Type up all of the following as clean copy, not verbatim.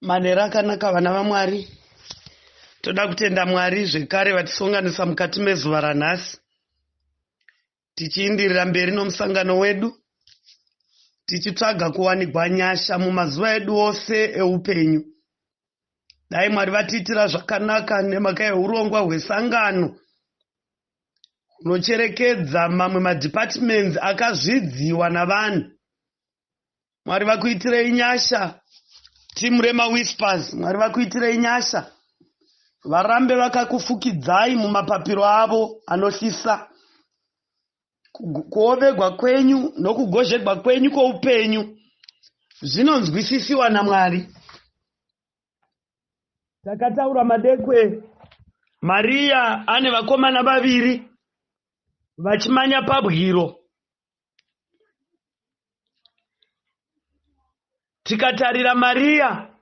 Manheru akanaka vana vaMwari. Toda kutenda Mwari zvekare vatisonganisa mukati mezuva ranhasi. Tichiindirira mberi nomusangano wedu tichitsvaga kuwanigwa nyasha mumazuva edu ose eupenyu. Dai Mwari vatiitira zvakanaka nemhaka yeurongwa hwesangano hunocherekedza mamwe madhipatimenzi akazvidziwa navanhu. Mwari vakuitirei nyasha team remaWhispers. Mwari vakuitirei nyasha varambe vakakufukidzai mumapapiro avo anohlisa kuovegwa kwenyu nokugozhegwa kwenyu kwoupenyu zvinonzwisisiwa naMwari. Takataura madekwe Mariya ane vakomana vaviri vachimanya pabwiro. Tikatarira Mariya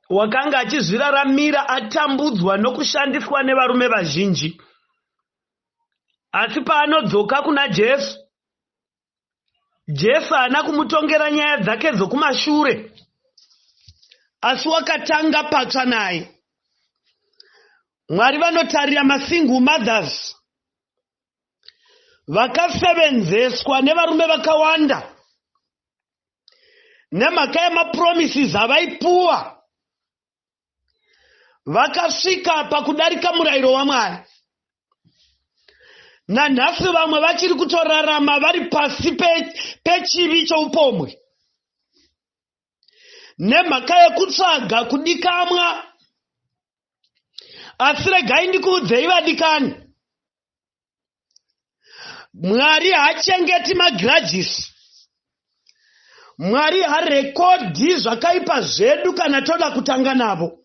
wakanga achizviraramira atambudzwa nokushandiswa nevarume vazhinji. Asi paanodzoka kuna Jesu, Jesu haana kumutongera nyaya dzake dzokumashure, asi wakatanga patsva naye. Mwari vanotarira masingle mothers vakasevenzeswa nevarume vakawanda nemhaka yemapromises avaipuwa vakasvika pakudarika murayiro waMwari. Nanhasi vamwe vachiri kutorarama vari pasi pechivi choupombwe nemhaka yekutsvaga kudikamwa. Asi regai ndikuudzei vadikani, Mwari haachengeti magrudges. Mwari harekodhi zvakaipa zvedu kana toda kutanga navo.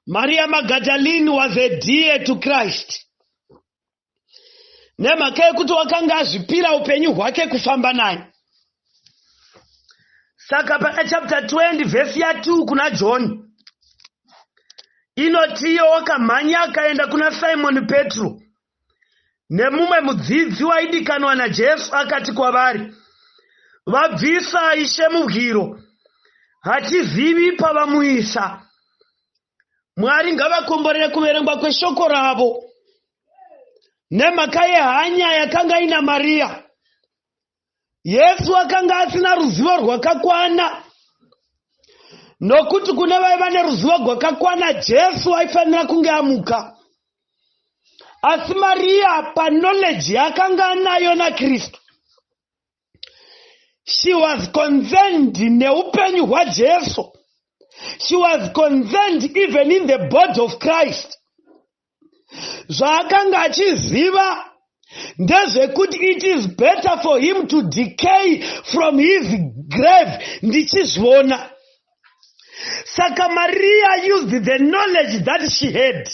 Maria Magdalene was a dear to Christ. Nemhaka yekuti wakanga azvipira upenyu hwake kufamba naye. Saka pana chapter 20 vhesi ya 2 kuna John inotiyo wakamhanya akaenda kuna Simoni Petro nemumwe mudzidzi waidikanwa naJesu akati kwavari, Vabvisa Ishe mubwiro, hatizivi pavamuisa. Mwari ngavakomborere kuverengwa kweshoko ravo. Nemhaka yehanya yakanga ina Mariya, Yesu akanga asina ruzivo rwakakwana, nokuti kune vaiva neruzivo rwakakwana Jesu aifanira kunge amuka. Asi Mariya paknowledge yaakanga anayo naKristu, she was concerned neupenyu hwaJesu. She was concerned even in the body of Christ. Zvaakanga achiziva ndezvekuti it is better for him to decay from his grave ndichizviona. Saka Maria used the knowledge that she had.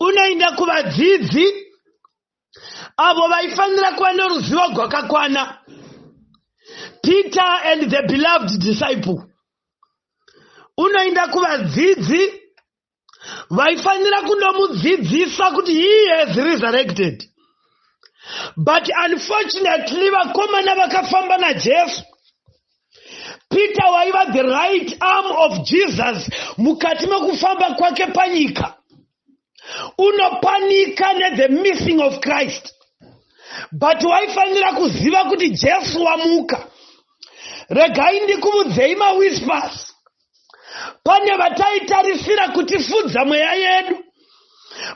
Unoenda kuvadzidzi avo vaifanira kuva neruzivo rwakakwana, Peter and the beloved disciple. Unoenda kuvadzidzi vaifanira kundomudzidzisa kuti he has resurrected, but unfortunately vakomana vakafamba naJesu. Peter waiva the right arm of Jesus mukati mekufamba kwake panyika, unopanika nethe missing of Christ, but waifanira kuziva kuti Jesu wamuka. Regai ndikuudzei mawhispers, pane vataitarisira kutifudza mweya yedu,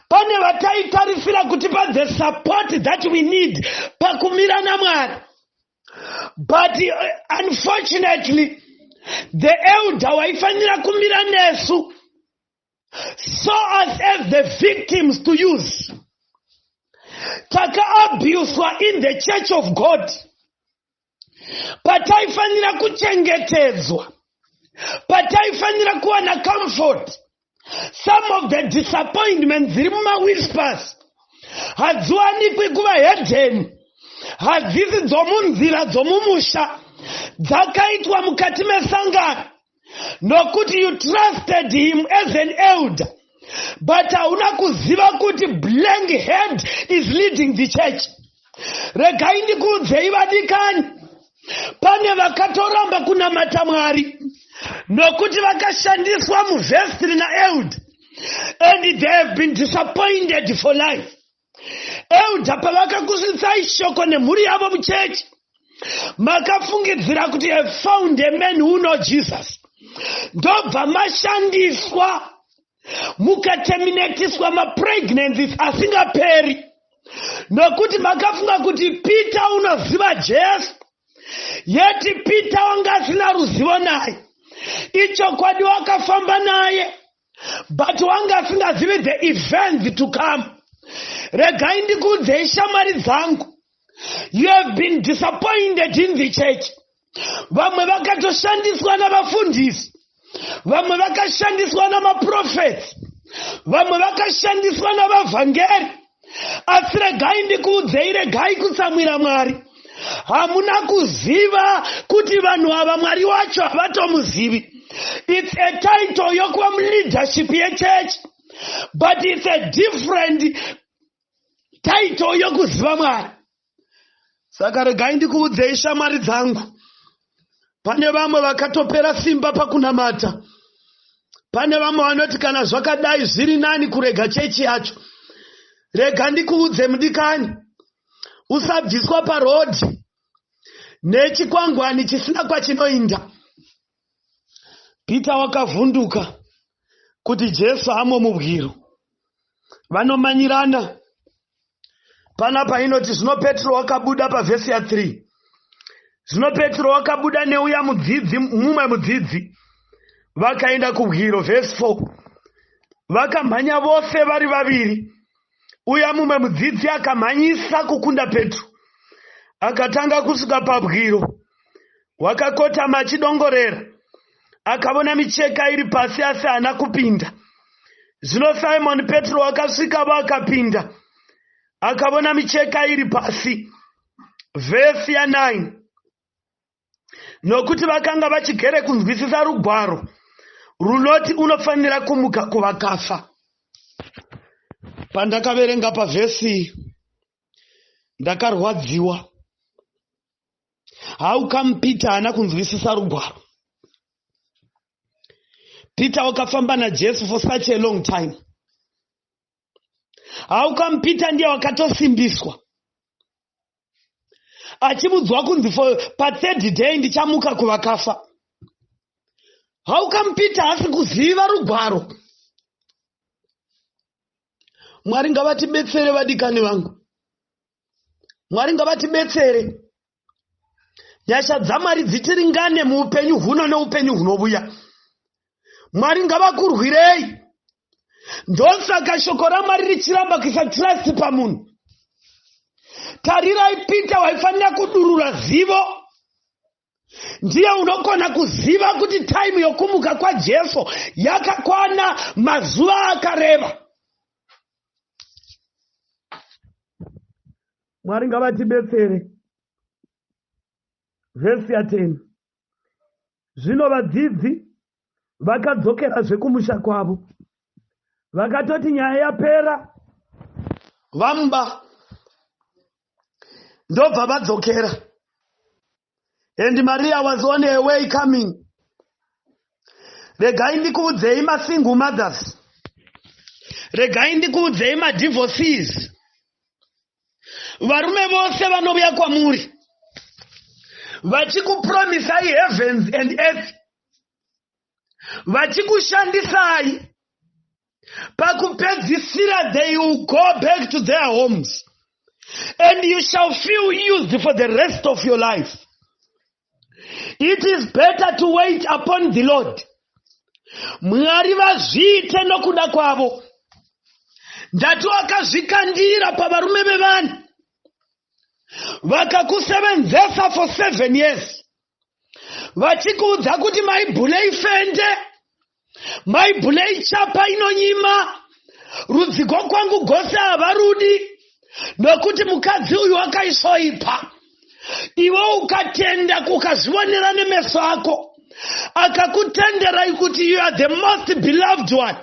pane vataitarisira kutipa the support that we need pakumira naMwari, but unfortunately the elder waifanira kumira nesu saw us as the victims to use. Takaabuswa in the church of God. Pataifanira kuchengetedzwa, pataifanira kuwana comfort, some of the disappointments dziri mumawhispers hadziwanikwi kuvahedheni, hadzisi dzomunzira dzomumusha, dzakaitwa mukati mesangano, nokuti you trusted him as an elder, but hauna kuziva kuti blank head is leading the church. Regai ndikuudzei vadikani, Pane vakatoramba kunamata Mwari nokuti vakashandiswa muvhestiri naelder, and they have been disappointed for life. Elder pavakakusvitsai shoko nemhuri yavo muchechi, makafungidzira kuti you have found a man who know Jesus. Ndobva mashandiswa, mukaterminatiswa mapregnancies asingaperi, nokuti makafunga kuti Peter unoziva Jesu. Yet Peter wanga asina ruzivo naye. Ichokwadi wakafamba naye, but wanga asingazivi the events to come. Regai ndikuudzei, shamwari dzangu, you have been disappointed in the church. Vamwe vakatoshandiswa navafundisi, vamwe vakashandiswa namaprofets, vamwe vakashandiswa navavhangeri. Asi regai ndikuudzei, regai kutsamwira Mwari. Hamuna kuziva kuti vanhu ava Mwari wacho havatomuzivi. It's a title yokuva muleadership yechurch, but it's a different title yokuziva Mwari. Saka regai ndikuudzei, shamwari dzangu, pane vamwe vakatopera simba pakunamata. Pane vamwe vanoti kana zvakadai zviri nani kurega chechi yacho. Rega ndikuudze, mudikani, usabviswa parodhi nechikwangwani chisina kwachinoinda. Peter wakavhunduka kuti Jesu amo mubwiro. Vanomanyirana panapa. Inoti, "Zvino Petro wakabuda," pavhesi ya3, "Zvino Petro wakabuda neuya mudzidzi, mumwe mudzidzi, vakaenda kubwiro." Vhesi 4, "Vakamhanya vose vari vaviri. Uya mumwe mudzidzi akamhanyisa kukunda Petro, akatanga kusvika pabwiro. Wakakotama achidongorera, akaona micheka iri pasi, asi haana kupinda. Zvino Simoni Petro wakasvikavo, akapinda, akaona micheka iri pasi." Vhesi ya9, "Nokuti vakanga vachigere kunzwisisa rugwaro runoti unofanira kumuka kuvakafa." Pandakaverenga pavhesi, ndakarwadziwa. How come Peter haana kunzwisisa rugwaro? Peter wakafamba naJesu for such a long time. How come Peter ndiye wakatosimbiswa achiudzwa kunzi for pathird day ndichamuka kuvakafa? How come Peter haasi kuziva rugwaro? Mwari ngavatibetsere, vadikani vangu. Mwari ngavatibetsere. Nyasha dzaMwari dzitiringane muupenyu huno neupenyu hunovuya. Mwari ngavakurwirei. Ndosaka shoko raMwari richiramba kuisa trust pamunhu. Tarirai, Peter waifanira kudurura zivo. Ndiye unogona kuziva kuti time yokumuka kwaJesu yakakwana, mazuva akareba. Mwari ngavatibetsere. Vhesi ya10, "Zvino vadzidzi vakadzokerazve kumusha kwavo." Vakatoti nyaya yapera, vamuba, ndobva vadzokera. And Maria was on her way coming. Regai ndikuudzei, masingle mothers, regai ndikuudzei, madivorcees, varume vose vanouya kwamuri vachikupromisai heavens and earth, vachikushandisai, pakupedzisira they will go back to their homes and you shall feel used for the rest of your life. It is better to wait upon the Lord. Mwari vazviite nokuda kwavo. Ndati wakazvikandira pavarume vevanhu, vakakusevenzesa for 7 years, vachikuudza kuti maibhule ifende, maibhule ichapa, inonyima rudziko kwangu gose havarudi nokuti mukadzi uyu wakaisvoipa. Iwe ukatenda, ukazvionera nemeso ako, akakutenderai kuti you are the most beloved one.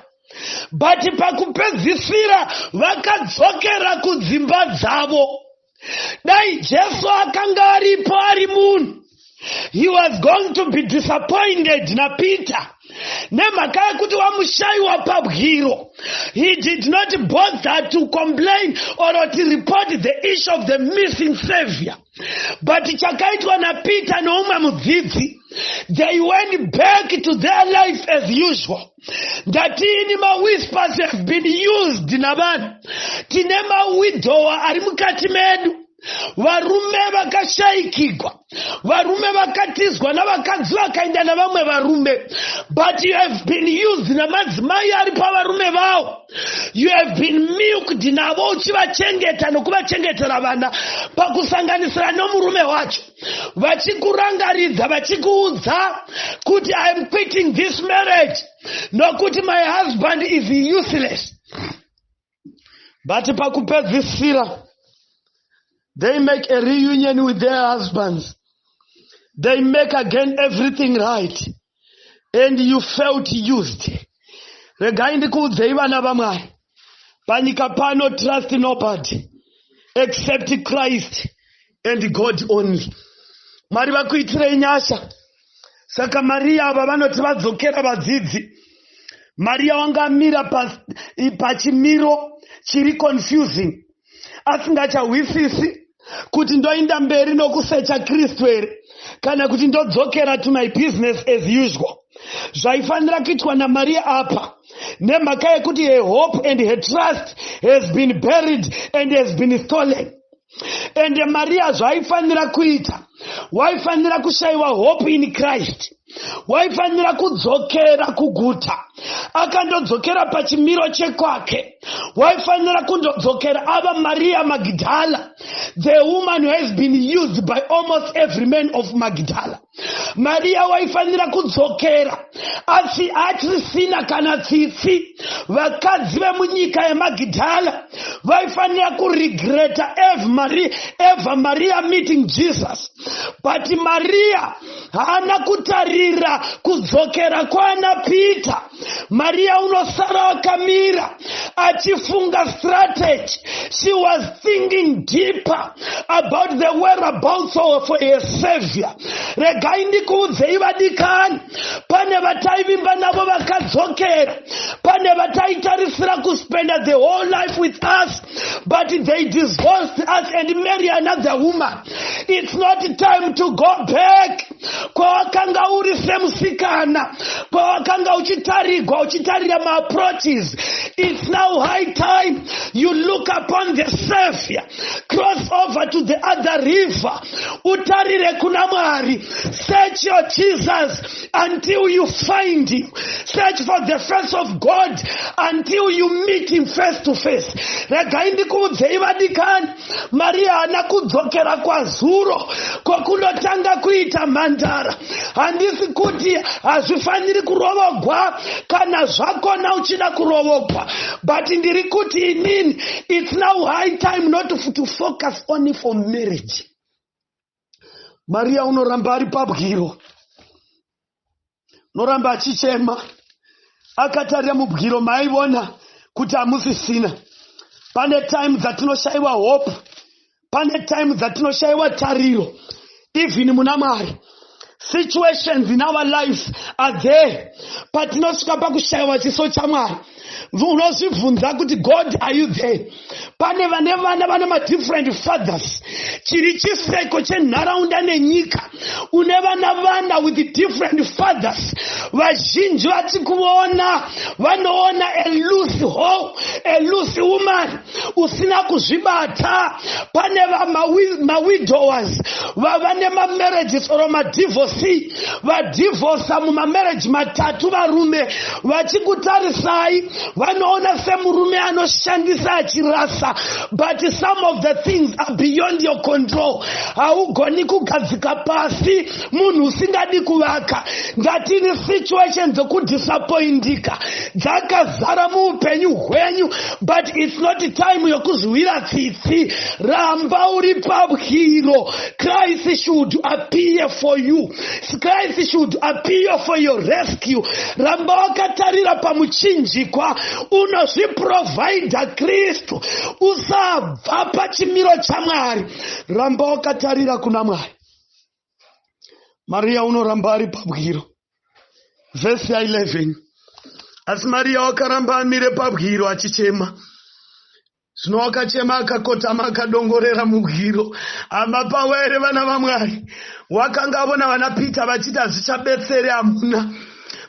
But pakupedzisira vakadzokera kudzimba dzavo. Dai Jesu akanga aripo ari munhu, He was going to be disappointed naPeter nemhaka yekuti wamushayiwa pabwiro. He did not bother to complain or to report the issue of the missing Savior. But chakaitwa naPeter neumwe mudzidzi, they went back to their life as usual. Ndatini, mawhispers have been used navanhu. Tine mawidower ari mukati medu, varume vakashayikigwa, varume vakatizwa navakadzi, vakaenda navamwe varume. But you have been used namadzimai ari pavarume vavo. You have been milked navo, uchivachengeta nokuvachengetera vana, pakusanganisira nomurume wacho, vachikurangaridza, vachikuudza kuti, "I am quitting this marriage nokuti my husband is useless." But pakupedzisira they make a reunion with their husbands. They make again everything right and you felt used. Regai ndikuudzei, vana vaMwari, panyika pano, trust nobody except Christ and God only. Mwari vakuitirei nyasha. Saka Mariya ava vanoti vadzokera vadzidzi, Mariya wanga amira pachimiro chiri confusing, asingachahwisisi kuti ndoenda mberi nokusecha Kristu here kana kuti ndodzokera to my business as usual. Zvaifanira kuitwa naMariya apa, nemhaka yekuti her hope and her trust has been buried and has been stolen, ende Mariya zvaifanira kuita, waifanira kushayiwa hope in Christ, waifanira kudzokera kuguta, akandodzokera pachimiro chekwake. Waifanira kundodzokera ava Mariya Magidhala, the woman who has been used by almost every man of Magidhala. Mariya waifanira kudzokera asi achisina kana tsitsi. Vakadzi vemunyika yeMagidhala vaifanira kuregreta ever Maria meeting Jesus. But Mariya haana kutarira kudzokera kwana Peter. Mariya unosara akamira achifunga strategy. She was thinking deeper about the whereabouts of a savior. Regai ndikuudzei, vadikani, pane vataivimba navo vakadzokera, pane vataitarisira kuspenda the whole life with us, but they divorced us and marry another woman. It's not time to go back kwawakanga uri semusikana, kwawakanga uchitarigwa, uchitarira maapproaches. It's now high time you look upon the Savior. Cross over to the other river, utarire kuna Mwari. Search your Jesus until you find him. Search for the face of God until you meet him face to face. Regai ndikuudzei, vadikani, Mariya haana kudzokera kwazuro kwokunotanga kuita mhandara. Handisi kuti hazvifaniri kurovogwa kana zvakona uchida kurovogwa, but ndiri kuti inini, it's now high time not to focus only for marriage. Mariya unoramba ari pabwiro, unoramba achichema akatarira mubwiro maaivona kuti hamusisina. Pane time dzatinoshayiwa hope, pane time dzatinoshayiwa tariro even muna Mwari. Situations in our lives are there patinosvika pakushayiwa chiso chaMwari. Unozvibvunza kuti, "God, are you there?" Pane vane vana vane madifferent fathers, chiri chiseko chenharaunda nenyika. Une vana vana with different fathers. Vazhinji vachikuona vanoona a loose hoe, a loose woman usina kuzvibata. Pane mawidowers vava nemamarriages or madivorce, vadhivhosa mumamarriage matatu. Varume vachikutarisai vanoona semurume anoshandisa achirasa. But some of the things are beyond your control. Haugoni kugadzika pasi munhu usingadi kuvaka. Ngatini, situation dzokudisappointika dzakazara muupenyu hwenyu, but it's not time yokuzwira tsitsi. Ramba uri pabwiro. Christ should appear for you. Christ should appear for your rescue. Ramba wakatarira pamuchinjikwa, unozviprovhaidha Kristu. Usabva pachimiro chaMwari, ramba wakatarira kuna Mwari. Mariya unoramba ari pabwiro. Vhesi ya11. Asi Mariya wakaramba amire pabwiro achichema. Zvino wakachema, akakotama, akadongorera mubwiro. Hama pawere, vana vaMwari, wakanga avona vana Peter vachiti hazvichabetseri. Hamuna,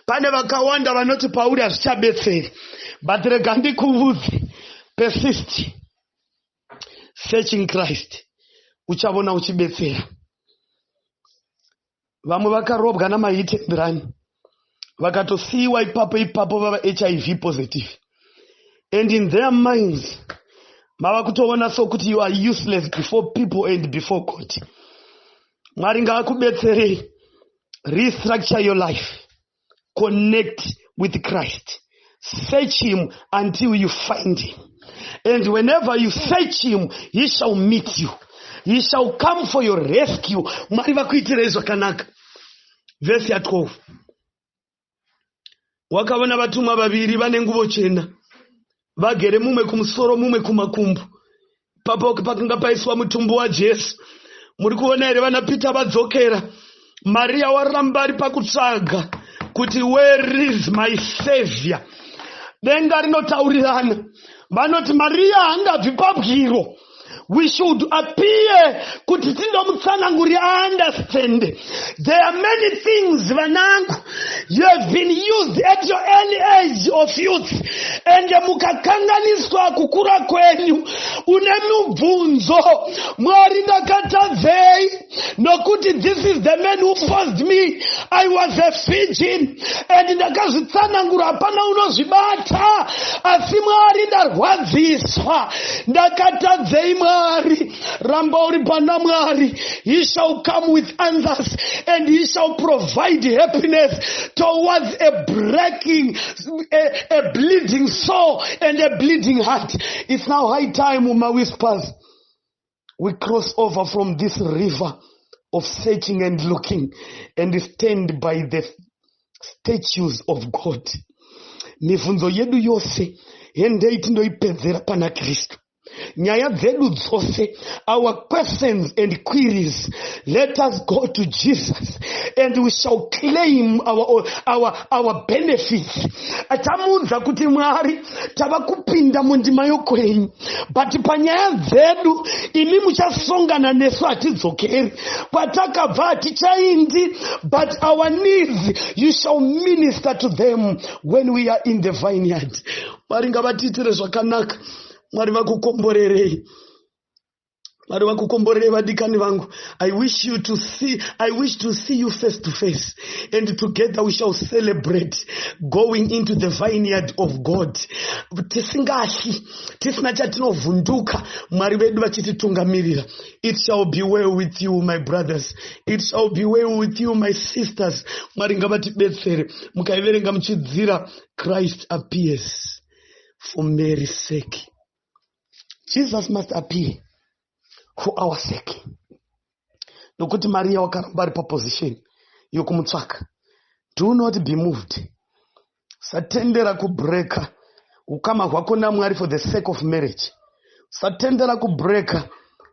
pane vakawanda vanoti pauri hazvichabetseri, but rega ndikuvudze, persist searching Christ, uchavona uchibetsera. Vamwe vakarobwa namahit and run, vakatosiyiwa ipapo ipapo vava HIV positive, and in their minds mava kutoona sokuti you are useless before people and before God. Mwari ngaakubetserei. Restructure your life, connect with Christ, search him until you find him, and whenever you search him, he shall meet you, he shall come for your rescue. Mwari vakuitirei zvakanaka. Vhesi ya12, wakaona vatumwa vaviri vane nguvo chena vagere, mumwe kumusoro, mumwe kumakumbo, papo pakanga paiswa mutumbi waJesu. Muri kuona here vana Peter vadzokera? Mariya waramba ari pakutsvaga kuti, "Where is my savior?" Denga rinotaurirana, vanoti Mariya haangabvi pabwiro. We should appear kuti tindomutsanangurira, understand. There are many things, vanangu, you have been used at your early age of youth, and mukakanganiswa kukura kwenyu, une mubvunzo: "Mwari, ndakatadzei? Nokuti this is the man who forced me. I was a virgin and ndakazvitsanangura, hapana unozvibata, asi Mwari, ndarwadziswa. Ndakatadzei, Mwari?" Ramba uri pana Mwari. He shall come with answers and he shall provide happiness towards a breaking a bleeding soul and a bleeding heart. It's now high time, my whispers, we cross over from this river of searching and looking and stand by the statues of God. Mibvunzo yedu yose, hendei tindoipedzera pana Kristu. Nyaya dzedu dzose, our questions and queries, let us go to Jesus and we shall claim our benefits. Tamuudza kuti, "Mwari, tava kupinda mundima yokwenyu, but panyaya dzedu imi muchasongana nesu. Hatidzokeri kwatakabva, hatichaindi, but our needs you shall minister to them when we are in the vineyard." Mwari ngavatiitire zvakanaka. Mwari vakukomborerei, Mwari vakukomborerei, vadikani vangu. I wish to see you face to face, and together we shall celebrate going into the vineyard of God, tisingatyi, tisina chatinovhunduka, Mwari vedu vachititungamirira. It shall be well with you, my brothers. It shall be well with you, my sisters. Mwari ngavatibetsere. Mukaiverenga muchidzira, Christ appears for Mary's sake. Jesus must appear for our sake, nokuti Mariya wakaramba ari paposition yokumutsvaka. Do not be moved. Satendera kubreka ukama hwako naMwari for the sake of marriage. Satendera kubreka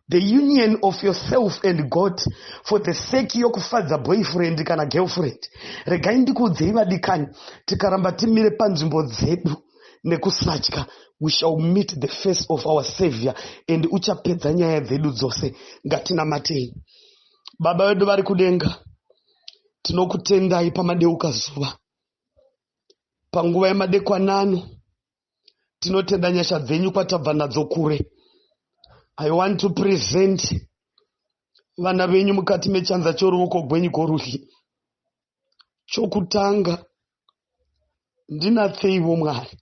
the union of yourself and God for the sake yokufadza boyfriend kana girlfriend. Regai ndikuudzei, vadikani, tikaramba timire panzvimbo dzedu nekusatya, we shall meet the face of our savior and uchapedza nyaya dzedu dzose. Ngatinamatei. Baba vedu vari kudenga, tinokutendai pamadeuka zuva, panguva yemadekwanano. Tinotenda nyasha dzenyu kwatabva nadzo kure. I want to present vana venyu mukati mechanza choruoko gwenyu kworudyi. Chokutanga, ndinatseiwo, Mwari.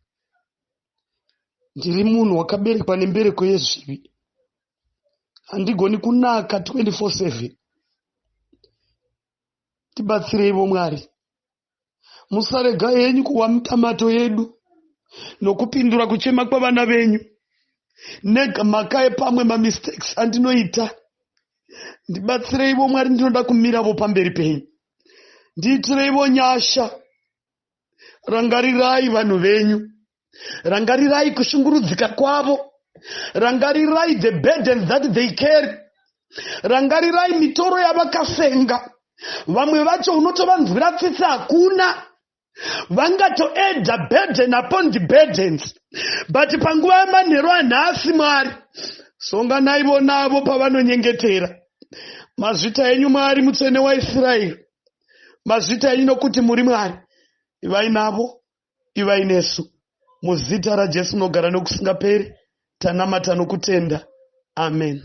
Ndiri munhu wakaberekwa nembereko yezvivi, handigoni kunaka 24/7. Tibatsireivo, Mwari. Musarega henyu kuwa mitamato yedu nokupindura kuchema kwavana venyu nemhaka yepamwe mamistakes andinoita. Ndibatsireivo, Mwari. Ndinoda kumiravo pamberi penyu. Ndiitireivo nyasha. Rangarirai vanhu venyu, rangarirai kushungurudzika kwavo, rangarirai the burdens that they carry, rangarirai mitoro yavakasenga. Vamwe vacho unotovanzwira tsitsi, hakuna vangatoadda burden upon the burdens. But panguva yemanheru anhasi, Mwari, songanaivo navo pavanonyengetera. Mazvita enyu, Mwari Mutsvene waIsraeri. Mazvita enyu nokuti muri Mwari. Ivai navo, ivai nesu. Muzita raJesu unogara nokusingaperi, tanamata nokutenda. Amen.